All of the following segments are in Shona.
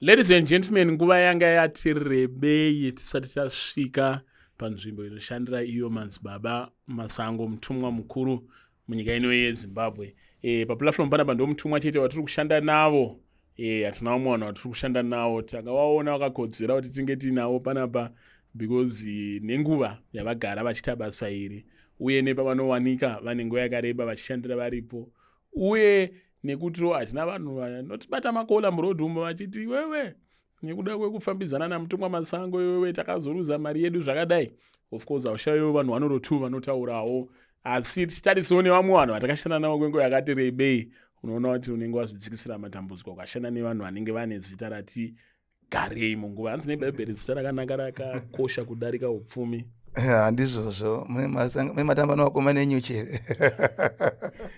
Ladies and gentlemen, nguva yanga yati rebei tisati tasvika panzvimbo inoshandira iyo Madzibaba Masango, mutumwa mukuru munyika ino yeZimbabwe. Paplatform panapa ndo mutumwa chete watiri kushanda navo. Hatina vamwe vanhu vatiri kushanda navo takawaona vakakodzera kuti tinge tiinavo panapa, because nenguva yavagara vachiita basa iri, uye nepavanowanika vane nguva yakareba vachishandira varipo, uye nekutiwo hatina vanhu vanotibata makola murodhi umo vachiti, "Iwewe, nekuda kwekufambidzana namutumwa Masango, iwewe takazoruza mari yedu zvakadai." Of course haushayiwo vanhu vanorotu vanotaurawo, asi tichitarisawo nevamwe vanhu vatakashanda navo kwenguva yakati rebei, unoona kuti unenge wazvidzikisira matambudziko ukashanda nevanhu vanenge vane zita rati garei munguva. Hanzi neBhaibheri, zita rakanaka rakakosha kudarika upfumi. Handizvozvo, mune matamba nevakoma nenyuchi here?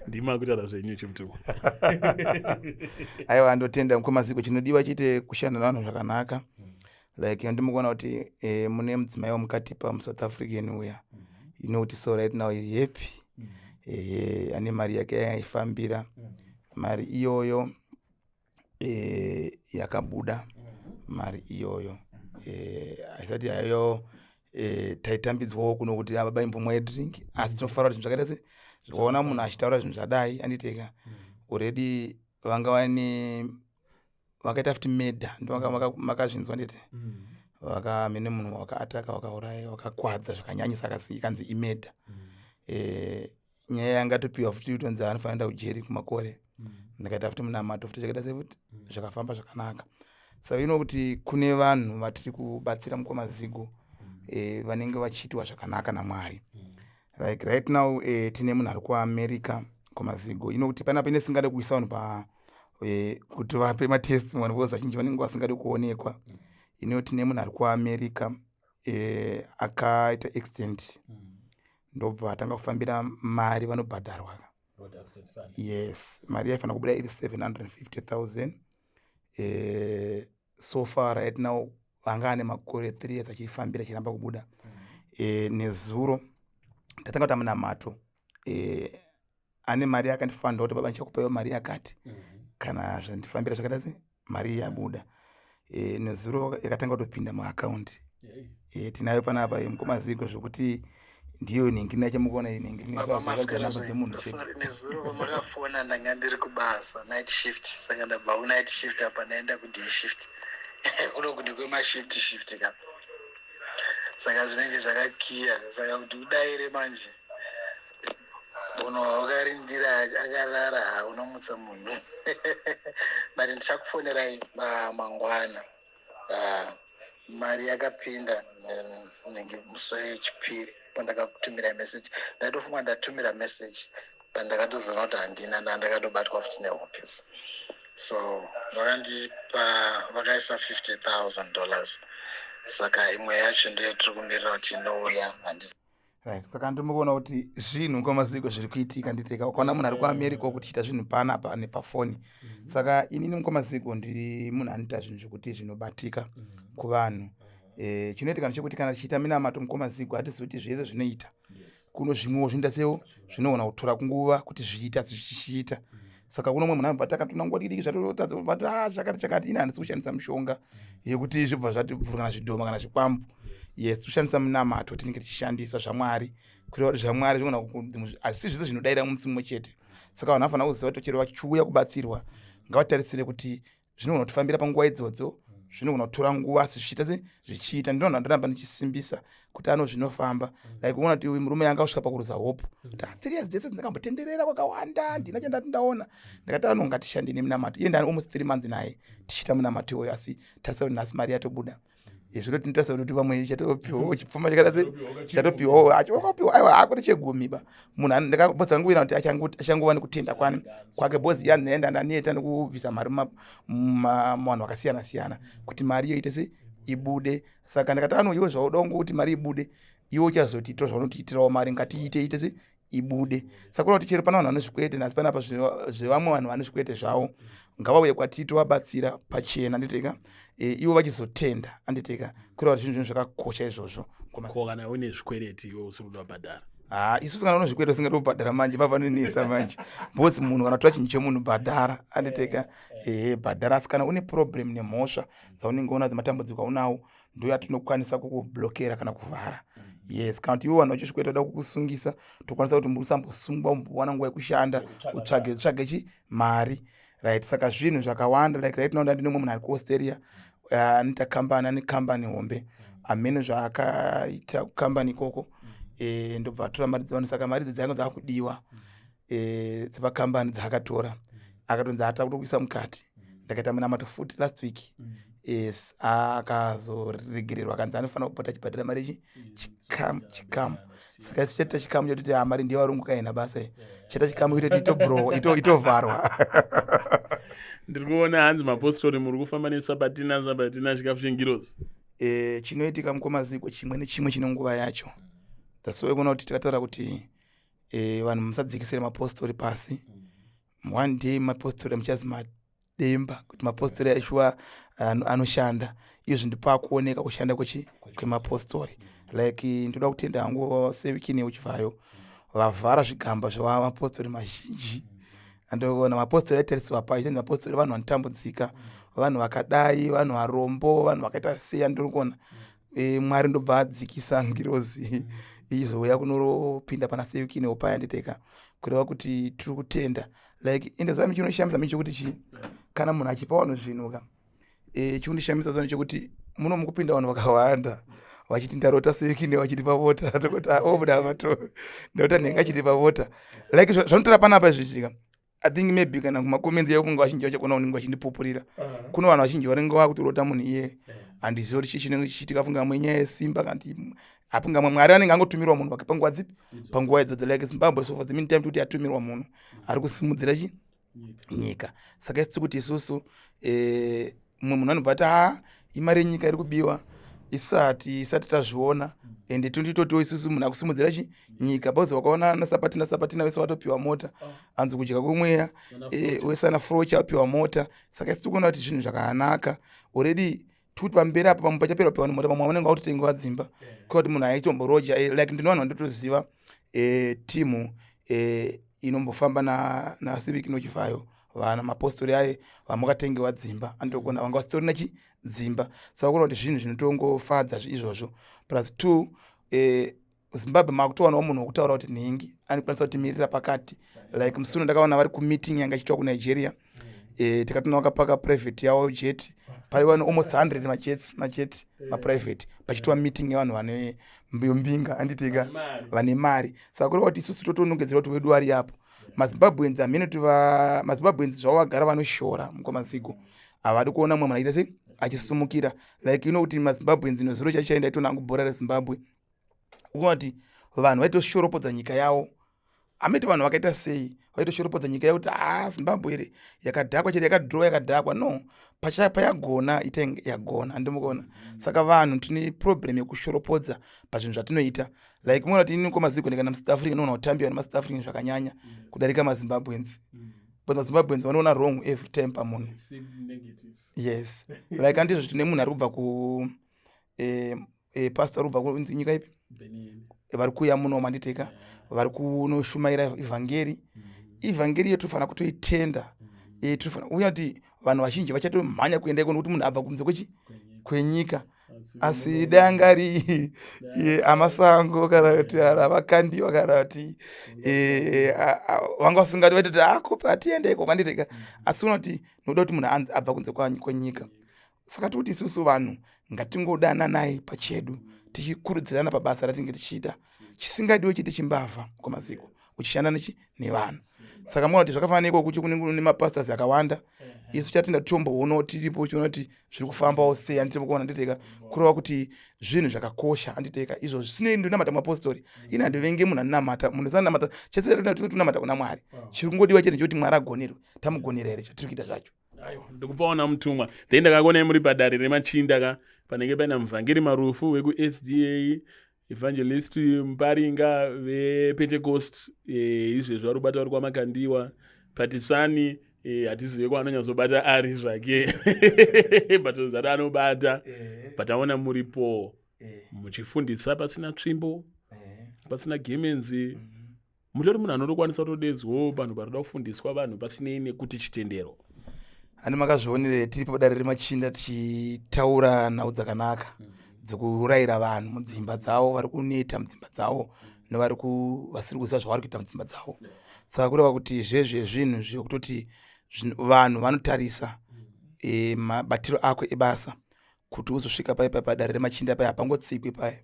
Ndima kutaura zvenyuchi, mutumwa. Aiwa, ndotenda, mukoma Zigo. Chinodiwa chete kushanda navanhu zvakanaka. Like ndimokuona kuti mune mudzimai wamukatipa muSouth African uya, you know kuti so right now is happy. Ane mari yake yaifambira, mari iyoyo yakabuda. Mari iyoyo haisati yayo taitambidzwawo kuno kuti ava baimbomwa drink, asi tinofara kuti zvinhu zvakaita se waona munhu achitaura zvinhu zvadai, anditeka already vanga vane vakaita futi murder, ndo makazvinzwa nditi vakamene munhu wakaataka, wakauraya, wakakwadza zvakanyanyisa, akasi ikanzi imurder. Nyaya yanga topiwa futi kutonzi anofanira kuenda kujeri kumakore. Ndikaita futi munamato futi, chakaita sefuti zvakafamba zvakanaka. Saka ino kuti kune vanhu vatiri kubatsira, mukoma Zigo, vanenge vachiitwa zvakanaka naMwari. Like right now tine munhu ari kuAmerica, mukoma Zigo, ino kuti panapa ine singade kuisa vanhu pa kuti vape matestimony, because vazhinji vanenge vasingadi kuonekwa. Ino tine munhu ari kuAmerica akaita accident, ndobva atanga kufambira mari vanobhadharwa. Yes, mari yaifanira kubuda iri 750 000. So far right now vanga ane makore 3 years achiifambira, achiramba kubuda. Nezuro tatanga kuita munamato. Ane mari yakandifanira kuti, "Baba, ndichakupaiwo mari yakati kana zvandifambira zvakaita se mari yabuda." Nezuro yakatanga kutopinda muakaundi. Tinayo panapa, mukoma Zigo, zvokuti ndiyo nhingi yacho mukuona iyi nhingi dzemunhu chete. Nezuro pamakafona ndanga ndiri kubasa, night shift, saka ndabva kunight shift apa ndaenda kuday shift. Kuno kune kwemashift shift ka, saka zvinenge zvakakiya, saka kuti udaire manje munhu wakarindira akarara, haunomutsa munhu. But ndichakufonerai mangwana. Mari yakapinda nenge musi wechipiri pandakakutumirai message. Ndaitofunga ndatumira message, but ndakatozoona kuti handina, ndandakatobatwa futi nehope. So vakandipa, vakaisa $50,000, saka imwe yacho ndiyo tiri kumirira kuti inouya, handisi. Right, saka ndimokuona kuti zvinhu kwaMaziko zviri kuitika, nditeka ukaona munhu ari kuAmerica kuti chiita zvinhu panapa nepafoni. Saka inini, mukoma Ziko, ndiri munhu anoita zvinhu zvekuti zvinobatika kuvanhu. Chinoitika ndechekuti kana tichiita minamato, mukoma Zigo, hatizivi kuti zvese zvinoita kuno, zvimwewo zvinoita sewo zvinogona kutora nguva kuti zviite, asi zvichiita. Saka kuno mumwe munhu anobva takatona nguva diki diki zvatotadza bati, "Ah, zvakati chakati." Ini handisi kushandisa mishonga yekuti zvibva zvatibvura kana zvidhoma kana zvikwambo. Yes, kushandisa munamato tinenge tichishandisa zvaMwari, kureva kuti zvaMwari zvinogona, hazisi zvese zvinodayira musi mumwe chete. Saka vanhu vanofanira kuziva kuti chero vachiuya kubatsirwa, ngavatarisire kuti zvinogona kutifambira panguva idzodzo, zvinogona kutora nguva, asi zvichiita se zvichiita. Ndinoona ndoramba ndichisimbisa kuti ano zvinofamba. Like uona kuti uyu murume anga kusvika pakuruza hope kuti, "Ah, 3 years dzese ndakambotenderera kwakawanda, ndina chandati ndaona." Ndakati, "Ano ngatishande nemunamato." Iye ndani almost 3 months naye tichiita munamato iwoyo, asi tarisa kuti nhasi mari yatobuda. Zvino tinotarisa kuti vamwe chatopiwawo chipfuma chakaita se chatopiwawo, wakapiwa, aiwa, hakuti chegumi ba. Munhu ndakabodza nguwira kuti achangova nekutenda kwani kwake, because yandaenda ndaneta nekubvisa mari muvanhu vakasiyana siyana kuti mari iyo ite se ibude. Saka ndakati, "Ano iwe zvauda kuti mari ibude, iwe uchazotiitira zvaunotiitirawo mari, ngatiite ite se ibude." Saka kuona kuti chero pana vanhu vane zvikwete nhasi panapa, zvevamwe vanhu vane zvikwete zvavo, ngavauye kwatiri tovabatsira pachena, nditeka ivo vachizotenda, anditeka, kureva kuti zvinhu zvakakosha izvozvo. Ko kana une zvikwereti iwe usiri kuda kubhadhara? Ha, isusu kana unozvikweta usingadi kubhadhara manje papanonetsa manje, because munhu kana tora chinhu chemunhu, bhadhara, anditeka. Ehe, bhadhara. Asi kana une problem nemhosva dzaunenge unadzo, matambudziko aunawo, ndo yatinokwanisa kukublokera kana kuvhara. Yes, kana kuti iwe vanhu vachizvikweta uda kukusungisa, tokwanisa kuti usambosungwa, umbowana nguva yekushanda, utsvage tsvage chi mari, right? Saka zvinhu zvakawanda. Like right now ndandine mumwe munhu ari kuAustralia, anoita kambani, ane kambani hombe. Hamene zvaakaita kukambani ikoko, ndobva atora mari dzevanhu. Saka mari idzi dzanga dzakudiwa dzepakambani dzaakatora, akatonzi ata kutokuisa mukati. Ndakaita munamato futi last week. Yes, akazoregererwa, akanzi anofanira kupota achibhadhara mari ichi chikamu chikamu. Saka isu chaita chikamu chototi, ha, mari ndeyevarungu, kaina basa iyi. Chaita chikamu chototi itobro itovharwa. Ndiri kuona hanzi mapostori muri kufamba nesabatina, sabatina, chikafu chengirozi. Chinoitika, mukomaziko, chimwe nechimwe chine nguva yacho. That's why kuona kuti tikataura kuti vanhu musadzikisire mapostori pasi. One day mapostori muchazi mademba kuti mapostori aishuwa anoshanda. Izvi ndipakuoneka kushanda kwemapostori. Like ndoda kutenda hangu seWicknell Chivayo, vavhara zvigamba zvevamapostori mazhinji. Andoona mapostori aitarisirwa pashi, mapostori vanhu vanotambudzika, vanhu vakadai, vanhu varombo, vanhu vakaita sei. Andiri kuona Mwari ndobva adzikisa ngirozi izouya kunoropinda pana seWicknell paya, nditeka. Kureva kuti tiri kutenda. Like ende zami chinoshamisa mi chekuti chi kana munhu achipa vanhu zvinhu ka, chikundishamisa zano chekuti muno mukupinda vanhu vakawanda vachiti ndarota seWicknell vachitipa vota. Tokoti obuda vato ndarota nhenga achitipa vota. Like zvanotora panapa izvichika, I think maybe kana kumacomments yakunge vazhinji vachagona kunenge vachindipupurira. Kuno vanhu vazhinji vanenge vakutorota munhu iye. Handizivi kuti chii chinenge chichiitika. Funga mwe nyaya yesimba kana apunga mwe Mwari anenge angotumirwa munhu wake panguva dzipi, panguva idzodzo. Like Zimbabwe, so for the meantime tikuti yatumirwa munhu ari kusimudzira chi nyika. Saka isi tiri kuti isusu mumwe munhu anobva ati, ha, imari yenyika iri kubiwa. Isu hatisati tazviona, ende tonditotiwo isusu munhu akusimudzira chi nyika, because vakaona nasapatina sapatina vese vatopiwa mota. Hanzi kudya kwemweya, wese ana Froch apiwa mota. Saka isi tiri kuona kuti zvinhu zvakanaka already. Tikuti pamberi apo pamwe pachapera kupiwa mota, pamwe vanenge vakutotengewa dzimba, kuva kuti munhu aitomboroja. Like ndine vanhu vandotoziva, timu inombofamba naSeWicknell Chivayo, vana mapostori aye, vamakatengewa dzimba, andogona vanga vasitorina chi dzimba. Saka kuona kuti zvinhu zvinotongofadza izvozvo. Plus two, Zimbabwe makutowanawo munhu wekutaura kuti nhingi anokwanisa kutimirira pakati. Like musi uno ndakaona vari kumeeting yanga ichiitwa kuNigeria, tikatoona vakapaka private yavo jet, paiva almost 100 majets, majet maprivate, pachiitwa meeting yevanhu vane mbinga, handitika, vane mari. Saka kureva kuti isusu totonongedzera kuti wedu ari apo maZimbabweans hamene kuti maZimbabweans zvavo vagara vanoshora mukwamazigo, havadi kuona mumwe munhu achiita sei, achisumukira. Like you know kuti maZimbabweans nezuro chaichaenda itoona hangu bhora reZimbabwe, ukuona kuti vanhu vaitoshoropodza nyika yavo. Hameti vanhu vakaita sei, vaitoshoropodza nyika yavo kuti, ha, Zimbabwe here yakadhakwa chete, yakadhirowa, yakadhakwa. No, payagona ita yagona, handimukuona. Saka vanhu tine problem yekushoropodza pazvinhu zvatinoita. Like muona kuti inini kwamazigo ndikaenda muSouth Africa, ndinoona kutambiwa nemaSouth African zvakanyanya kudarika maZimbabweans, but maZimbabweans vanoona wrong every time pamunhu. Yes, like handizvo, tine munhu ari kubva ku pastor ari kubva kunyika ipi, vari kuuya muno, manditeka, vari kunoshumaira ivhangeri. Ivhangeri iyo tinofanira kutoitenda. Tinofanira uya kuti vanhu vazhinji vachatomhanya kuenda iko nokuti munhu abva kunze kwechi kwenyika. Asi dangari amasango kana kuti ravakandiwa kana kuti vanga vasingadi, vaitoti akupi, hatiende iko, kanditeka. Asi unoti noda kuti munhu anzi abva kunze kwenyika. Saka tikuti isusu vanhu ngatingodananai pachedu, tichikurudzirana pabasa ratinenge tichiita. Chisingadiwe chete chimbavha kwamaziko uchishanda nechi nevanhu. Saka muona kuti zvakafanana iko kuchi kunenge kune mapastors akawanda. Isu chatenda tichomboonawo tiripo, uchiona kuti zviri kufambawo sei, handiti kuona, nditeka. Kureva kuti zvinhu zvakakosha, handiteka izvo. Zvisinei ndinamata mapostori, ini handivenge munhu anonamata. Munhu sanamata chese, tunamata kuna Mwari. Chiri kungodiwa chete ndechekuti Mwari agonerwe. Tamugonera here chatiri kuita zvacho? Aiwa, ndikupaona mutumwa. Then ndakakuonai muri padare remachinda ka, panenge paina muvhangeri Marufu vekuSDA, Evangelist Muparinga vePentecost, izvezvi vari kubata vari kwaMakandiwa Patisani. Hatizive kwaanonyatsobata ari zvake, but zati anobata. But aona muripo muchifundisa pasina tsvimbo. Pasina gemenzi, mutori munhu anotokwanisa kutodedzwawo vanhu varikuda kufundiswa vanhu pasinei nekuti chitendero. Hani makazvionere, tiri padare remachinda tichitaura nhau dzakanaka dzekurayira vanhu mudzimba dzavo, vari kuneta mudzimba dzavo nevari vasiri kuziva zvavari kuita mudzimba dzavo. Saka kureva kuti zvezve zvinhu zvekutoti vanhu vanotarisa mabatiro ako ebasa kuti uzosvika pai padare remachinda pai, hapangotsikwi pai.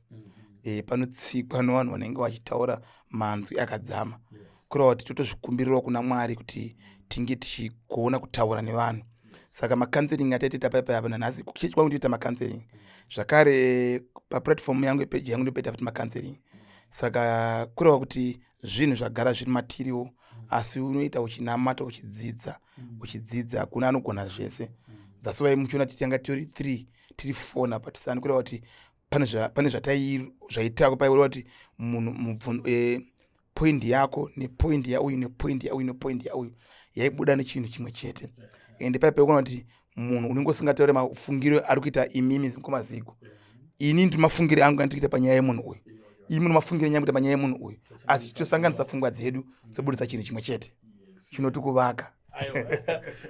Panotsikwa nevanhu vanenge vachitaura manzwi akadzama. Kureva kuti totozvikumbirirawo kuna Mwari kuti tinge tichigona kutaura nevanhu. Saka macounseling ataitoita pai apa nanhasi, kuchechi kwangu toita macounseling zvakare, paplatform yangu yepeji yangu ndopaita futi macounseling. Saka kureva kuti zvinhu zvagara zviri matiriwo, asi unoita uchinamata, uchidzidza, uchidzidza. Hakuna anogona zvese. That's why muchiona titanga tiri 3, tiri 4 napatisani. Kureva kuti pane zvaitako paireva kuti munhu point yako nepoint yauyu nepoint yauyu nepoint yauyu yaibuda nechinhu chimwe chete. Ende paipa kuona kuti munhu unenge usingataure mafungiro ari kuita imimi mukomazigo. Ini ndi mafungiro angu andiri kuita panyaya yemunhu uyu, imi mune mafungiro enyu kuita panyaya yemunhu uyu, asi tosanganisa pfungwa dzedu dzobudisa chinhu chimwe chete chinoti kuvaka.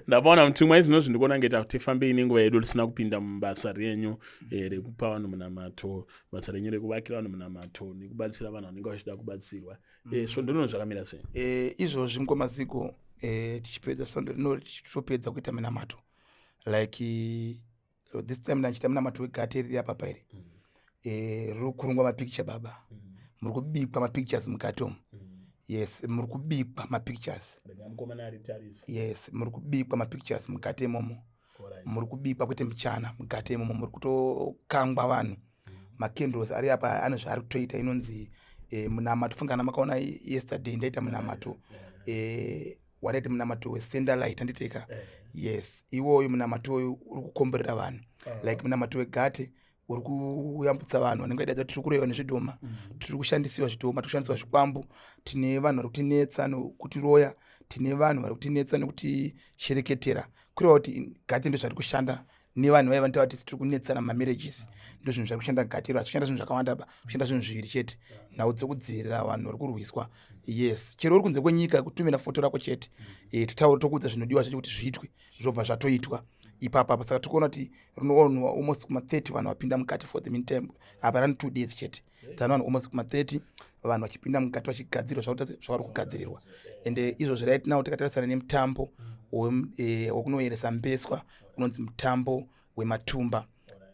Ndapaona mutumwa izvinozvi, ndikuona ngeta kuti tifambei nenguva yedu tisina kupinda mubasa renyu rekupa vanhu munamato, basa renyu rekuvakira vanhu munamato nekubatsira vanhu vanenge vachida kubatsirwa. Svondo rino zvakamira sei? Izvozvi mukomaziko, tichipedza svondo rino tichitopedza kuita minamato. Like this time ndachiita munamato wegate riri apa pairi. Riri kurungwa mapicture baba. Muri kubikwa mapictures mukati umu. Yes, muri kubikwa mapictures. Mukomana aritarisa. Yes, muri kubikwa mapictures mukati imomo. Muri kubikwa kwete muchana, mukati imomo muri kutokangwa vanhu. Macandles ari apa ane zvaari kutoita, inonzi munamato. Fungana makaona yesterday ndaita munamato wadaiti munamato wesendalight, handiteka? Yes, iwoyo munamato uyu uri kukomborera vanhu. Like munamato wegate uri kuyambutsa vanhu vanenge vaidadza tiri kuroyiwa nezvidhoma, tiri kushandisiwa zvidhoma, tiri kushandisiwa zvikwambu, tine vanhu vari kutinetsa nokutiroya, tine vanhu vari kutinetsa nekutishereketera. Kureva kuti gate ndo zvari kushanda nevanhu vaiva vanotaura kuti tiri kunetsana mumamarriages, ndo zvinhu zvari kushanda gate iro. Asi kushanda zvinhu zvakawanda ba, kushanda zvinhu zviviri chete, nhau dzekudzivirira vanhu vari kurwiswa. Yes, chero uri kunze kwenyika, kutumira foto rako chete, totaura, tokuudza zvinodiwa zvacho kuti zviitwe, zvobva zvatoitwa ipapo apa. Saka tiri kuona kuti rinoonwa almost kuma30 vanhu vapinda mukati. For the meantime, apa rani 2 days chete, tana vanhu almost kuma30 vanhu vachipinda mukati vachigadzirwa zvavari kugadzirirwa. Ende izvozvi right now tikatarisana nemutambo wekunoyeresa mbeswa unonzi mutambo wematumba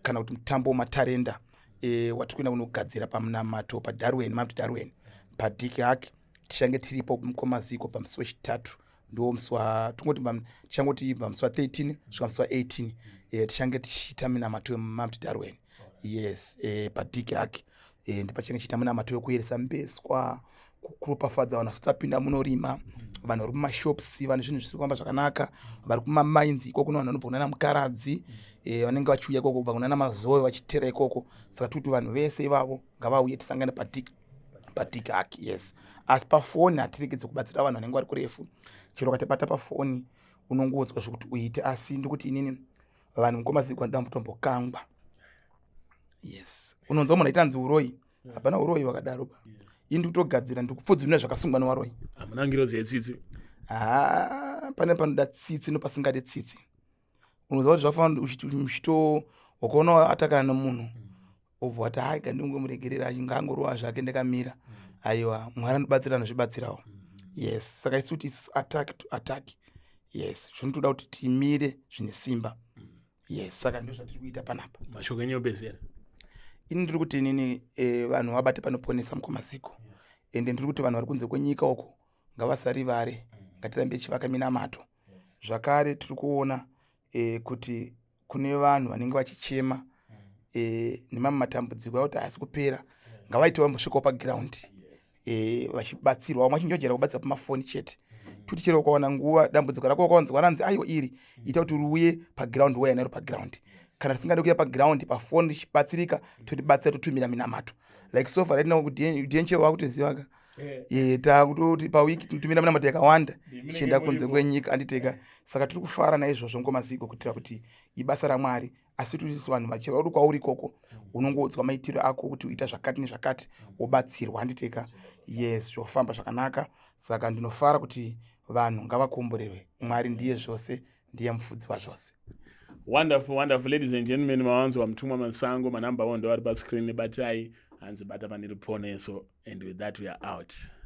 kana kuti mutambo wematarenda, watiri kuenda kunogadzira pamunamato paDarwen, Mount Darwen, paDick Hak. Tichange tiripo mukomaziko pamusi wechitatu, ndo musi wa tongoti tichangoti ibva musi wa13 kusvika musi wa18, tichange tichiita minamato yeMount Darwen. Yes, paDick Hak, ndipachange chiita munamato wekuyeresa mbeswa, kuropafadza vanhu vasati vapinda munorima, vanhu vari kumashops, vane zvinhu zvisiri kufamba zvakanaka, vari kumamines ikoko, vanhu vanobva kunana Mukaradzi, vanenge vachiuya ikoko kubva kunana Mazowe vachitera ikoko. Saka tiri kuti vanhu vese ivavo ngavauye tisangane paDick Hak. Yes, asi pafoni hatiregedze kubatsira vanhu vanenge vari kurefu. Chero ukatibata pafoni unongoudzwa zvekuti uite, asi ndikuti inini vanhu mukomaziko vanoda mutombokangwa. Yes, unonzwa munhu aitanzi uroi, hapana uroi hwakadaro ba. Ini ndikutogadzira, ndikupfudzunura zvakasungwa nevaroi. Hamuna ngirozi yetsitsi? Ha, pane panoda tsitsi nopasingade tsitsi. Unoziva kuti zvafanira uchito wakaona atakana nemunhu, obva wati, "Hai, ngandingomuregerera, ngangorova zvake ndakamira." Aiwa, Mwari anobatsira, anozvibatsirawo. Yes, saka isu kuti isusu attack to attack. Yes, zvinotoda kuti timire zvine simba. Yes, saka ndo zvatiri kuita panapa. Mashoko enyu obezera? Ini ndiri kuti inini vanhu vabate panoponesa mukomaziko. Ende ndiri kuti vanhu vari kunze kwenyika uko ngavasarivare, ngatirambe tichivaka minamato. Zvakare tiri kuona kuti kune vanhu vanenge vachichema nemamwe matambudziko akuti haasi kupera, ngavaite vambosvikawo paground vachibatsirwa. Vamwe vachinjojera kubatsirwa pamafoni chete. Tuti chero ukawana nguva, dambudziko rako wakawanzwa ranzi aiwa iri, ita kuti riuye paground, waya naro paground. Kana tisingadi kuuya paground, pafoni tichibatsirika, totibatsira, totumira minamato. Like so far right now kuDNCH wakutoziva ka, takutoti pawiki tinotumira minamato yakawanda tichienda kunze kwenyika, anditeka? Saka tiri kufara naizvozvo ngomasiko, kuitira kuti ibasa raMwari. Asi tuisi vanhu vacheva uri kwauri ikoko, unongoudzwa maitiro ako kuti uita zvakati nezvakati, wobatsirwa, handiteka? Yes, zvofamba zvakanaka. Saka ndinofara kuti vanhu ngavakomborerwe. Mwari ndiye zvose, ndiye mufudzi wazvose. Wonderful, wonderful. Ladies and gentlemen, mawanzwa Mutumwa Masango. Manamba avo ndo ari pascreen, batai. Hanzi bata pane ruponeso. And with that we are out.